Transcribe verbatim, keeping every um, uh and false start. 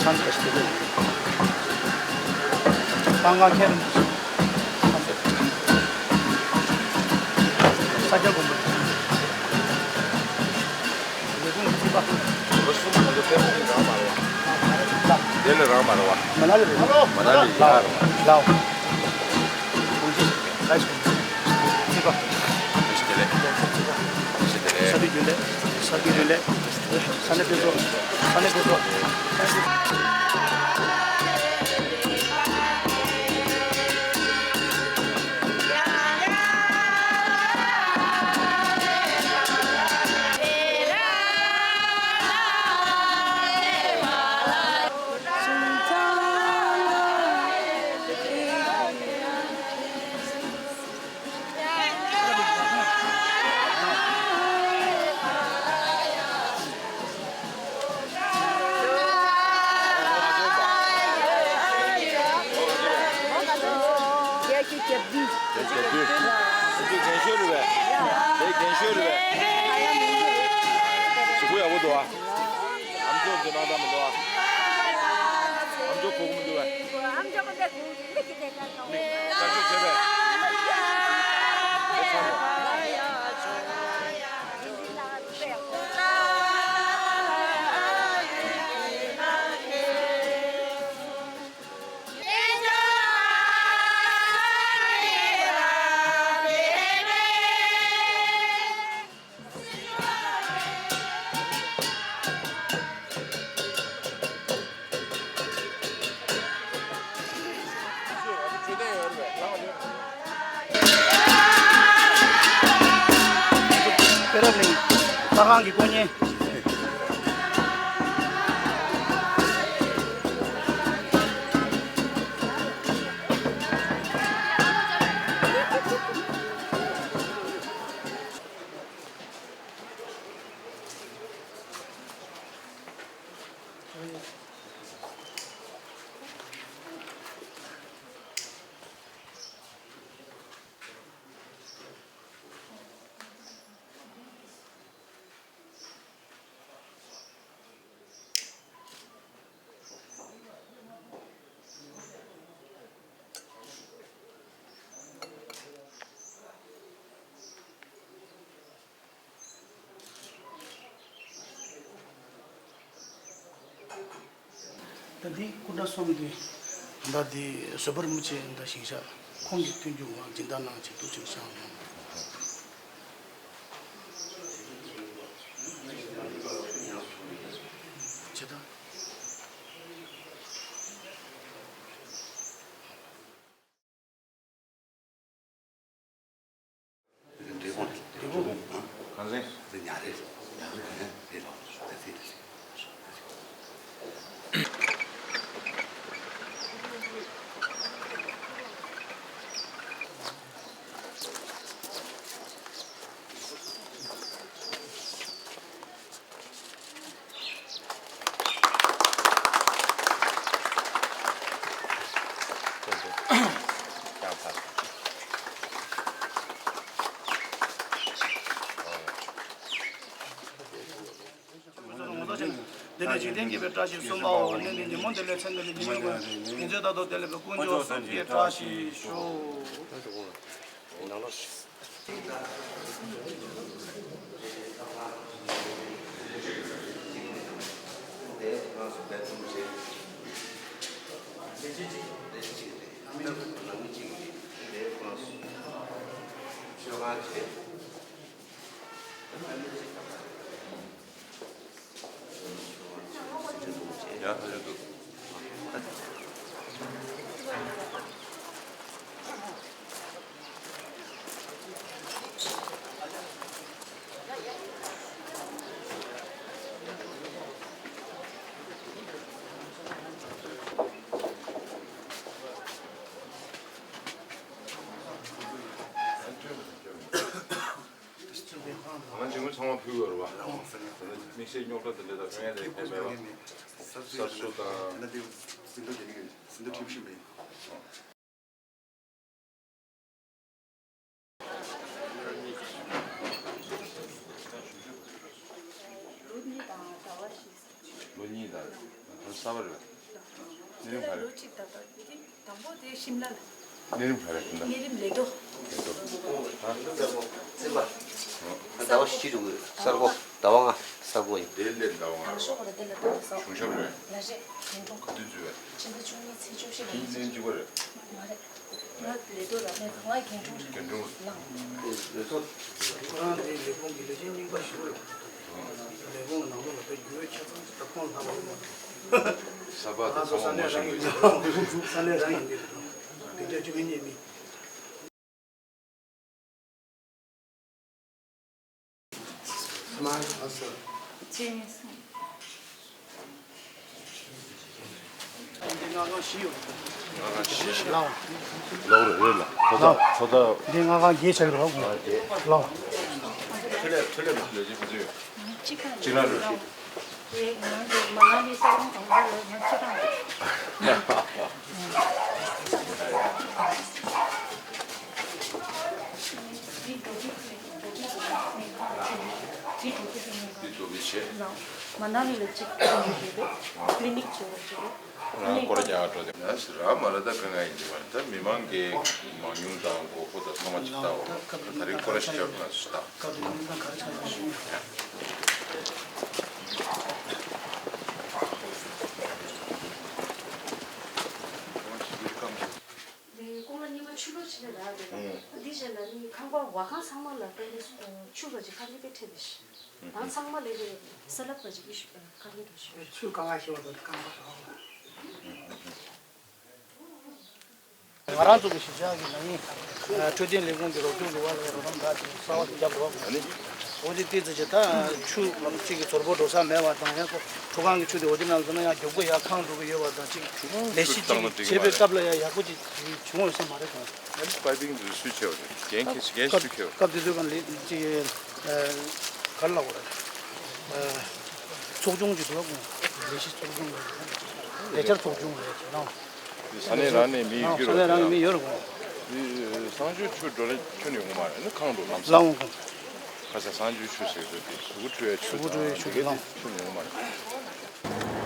ས་སྐྱ་དགོན་པ། ལས་ཁུངས་རྩིས་པ། ལོ་གསུམ་གོང་དུ་ཕེབས་ཀྱི་རང་མ་རེད་བ། དེ་ལས་རང་མ་རེད་བ། མ་ན་ལི་རེད། མ་ན་ལི་ཡ་རེད་བ། ལའོ། དགོན་སྤྱི་ལྷ་ཡི་དགོན་སྤྱི་རྩིས་པ། བཀྲ་ཤིས་བདེ་ལེགས། བཀྲ་ཤིས་བདེ་ལེགས། ས་འདུས་རྒྱུན་ལས། ས་འདུས་རྒྱུན་ལས། ས་གནས་དཔོན་ཚོགས། ས་གནས་དཔོན་ཚོགས། རྒན་ཤོས་རེད་པས། དེ་རྒན་ཤོས་རེད་པས། གཟུགས་པོ་ཡག་པོ་འདུག་ཨ། ཨམ་ཅོག་འདི་ནང་ད་མི་འདུག་ཨ། ཨམ་ཅོག་གོ་གི་མི་འདུག་པས། ཨམ་ཅོག་གོ་མི་འདུག་པས། ཨམ་ཅོག་བྱས་པས། དེ་ཚང་མ། སྤེ་ར་གླིང་ལྷ་ཁང་གི་དཀོན་གཉེར། ད་འདི་སྐུ་འདྲ་གསུམ་འདི། ད་འདི་བཟོད་པ་རིན་པོ་ཆེ་ད་ཞིང་ཤག་ཁོང་གིས་མཐུན་འགྱུར་ངང་སྦྱིན་བདག་གནང་བྱས་འདུག་ཅིང་བཞག་ཡོང་། ཇི་ལྟར། འབྲས་སྤུངས། འབྲས་སྤུངས། གངས་ཅན། འདི་ཉག་རེད། ཉག་རེད། རེད་ལགས། ད་ཚིག་རེད། དེ་ནས་འཇིག་རྟེན་བརྒྱད་པའི་བཀྲ་ཤིས་གསུམ་པའོ། གནས་འདི་ཉིན་མོ་འདི་ལས་མཚན་འདི་ལས་ཉིན་མོ་ཉིན་མཚན་ད་ལྟོ་དེ་ལས་པའི་དཀོན་མཆོག་གསུམ་གྱི་བཀྲ་ཤིས་ཤོག། ཡ་ཧ་ལས་འདུག་ང་ཚོས་ཚང་མ་ཕུལ་ཡོད་རེད་བ། དམིགས་བསལ་རྙོག་དྲ་དེ་འདྲ་དང་ཁྱོན་ཡོད་ལས་ཁྱད་མེད་པ། གསར་བཟོ་དང་། ལོ་གཉིས་དང་ཟླ་བ་བཞི། ལོ་གཉིས་དང་ཟླ་བ་གསར་པ་རེད། ནེ་རིམ་ག་རེ། ལོ་གཅིག་ད་ལྟ་དེ་དང་པོ་དེ་ཤིམ་ལ་ལ། ནེ་རིམ་ག་རེ་ད་ལྟ། ནེ་རིམ་ལེ་ཏོ། ལེ་ཏོ། ཟླ་བ་གཅིག་འདུག་གི། གསར་འགོད་ཟླ་བ་ལྔ་གསར་འགོད་ཡིན། དེ་ལས་ཟླ་བ་ལྔ། ལ་ཤོག་ག་རེ་དེ་ལ་ཏོ་ས། གཞུང་ཞབས་རེད། ལ་རེད་གན་ཀྲུང་། ག་དུས་འཛུལ་བས། ཕྱི་ཟླ་བཅུ་གཉིས་ཚེས་བཅུ་བཞི་ལ། ཕྱི་ཟླ་བཅུ་གཉིས་ག་རེ། མ་རེད། ང་ལས་དོ་ལ་ལས་ང་རྒན་ཀྲུང་རེད། རྒན་ཀྲུང་། ལང་། ལས་ཚོགས། ཁོ་རང་དེ་ལས་ཁུངས་ཀྱི་ལས་བྱེད་རྙིང་པ་ཞིག་རེད། ལས་ཁུངས་ནང་ལོགས་ལ་དཔེ་འགྱུར་བ་ཆ་ཚང་ཞིག་ད་ཁོང་ལྷག་པ་ཡོད་མ་རེད། ས་པ་དང་ཚང་མ་ངོ་ཤེས་ཀྱི་ཡོད། ས་ལས་རང་ཡིན་དེ་རེད། དེ་འདྲ་བཅུ་གཉིས་མི། ལོག་རེད་རེད་ལ། ཁོ་ཐག་ཁོ་ཐག་འདི་ང་གང་རྒྱལ་ཆགས་རོགས་ལ། ལ། ཁྲི་ལས་ཁྲི་ལས་ལས་ཀྱི་བུ་ཚོས། ཅི་ཁ་ཅི་ལ་རེད། དེ་ང་ཚོ་མ་ན་ལི་ས་ཁོངས་གང་ག་ལ་ང་ཁྱེད་རང་། མ་ན་ལི་ལ་གཅིག་ཁྱེད་རང་ཡོད་པས་ཀླི་ནིག་བྱེད་པ་བྱེད་པས། རང་སྐོར་རྒྱག་འགྲོ་དེ། ཡ་སི་ར་མ་ར་ད་ག་ང་ཡིན་གྱི་མ་རེད། ད་མི་མང་གི་མང་ཉུང་དང་དགོས་མཁོ་དང་ཚང་མ་ཅིག་ལྟ་འོ། ད་རིང་སྐོར་ར་ཞིག་བརྒྱབ་ན་ཞིག་ལྟ། འདི་སྐོར་ར་གཉིས་པ་ཆུ་ལོག་ཕྱི་ལ་རག་རེད། འདི་རྗེས་ལ་ནི་ཁང་པ་བ་ཁང་ཚང་མ་ལ་ད་ནི་ཆུ་ལོག་ཅིག་ཁ་ནི་པེ་ཁྲེ་བི་ཤི། ཨང་ཚང་མ་ལས་ཀྱི་ས་ལབ་པ་ཅིག་ཨི་ཤུ་ཁ་ནི་འགྲོ་ཤི། ཚུལ་གང་ག་ཤེས་པ་དང་གང་ག་རང་། ང་རང་ཚོ་གི་གཞིས་ཆགས་ཀྱི་ནང་ཡིན། འཕྲོད་བསྟེན་ལས་ཁུངས་ཀྱི་རོགས་སྐྱོར་གྱི་བར་ལ་རོགས་རམ་འདྲ་ཅིག་གསར་བ་ཞིག་བརྒྱབ་རོགས། འོ་དེ་ཏི་ཙི་ཅི་ད་ཆུ་ལམ་གཅིག་གི་ཚོར་པོ་འགྲོ་ས་མེད་པ་དང་ཡང་ཁོ་ཁྲོ་ཁང་གི་ཆུ་དེ་འོ་དེ་ནང་ལ་ན་ཡང་རྒྱུག་པ་ཡར་ཁང་འགྲོ་གི་ཡོད་པ་དང་ཅིག་ལས་གཞི་ཅིག་བྱེད་པའི་སྐབས་ལ་ཡང་ཡག་པོ་ཅིག་བྱུང་ཡོད་ས་མ་རེད་དང་། ཨ་ནི་པའི་པིང་དེ་སུས་བྱས་པ་རེད། འགན་འཁྱེར་འགན་སུས་འཁྱེར་བ། སྐབས་དེ་དུས་གང་ལས་ཅིག་ག་རེ་ལབ་དགོས་རེད། ཚོགས་ཆུང་གི་འདུག་གོ། ལས་གཞི་ཚོགས་ཆུང་གི་ལས་འཆར་ཚོགས་ཆུང་གི་ནང་། ས་གནས་རང་ནས་མི་ཡོད་ཀྱི་རེད། ས་གནས་རང་ནས་མི་ཡོད་རེད་གོ། གསང་སྤྱོད་ཆུ་འགྲོ་ལ་ཁྱོན་ནས་ཡོང་གི་མ་རེད། ནི་ཁང་དུ་ལམ་སང་། ལམ་ཁ་ས་གསང་སྤྱོད་ཆུ་ཟེར་ཚོད་དེ་གཟུགས་པོ་འཁྲུ་ཡ་ཆུ་གཟུགས་པོ་འཁྲུ་ཡ་ཆུ་དེ་ལམ་ཁྱོན་ནས་ཡོང་གི་མ་རེད།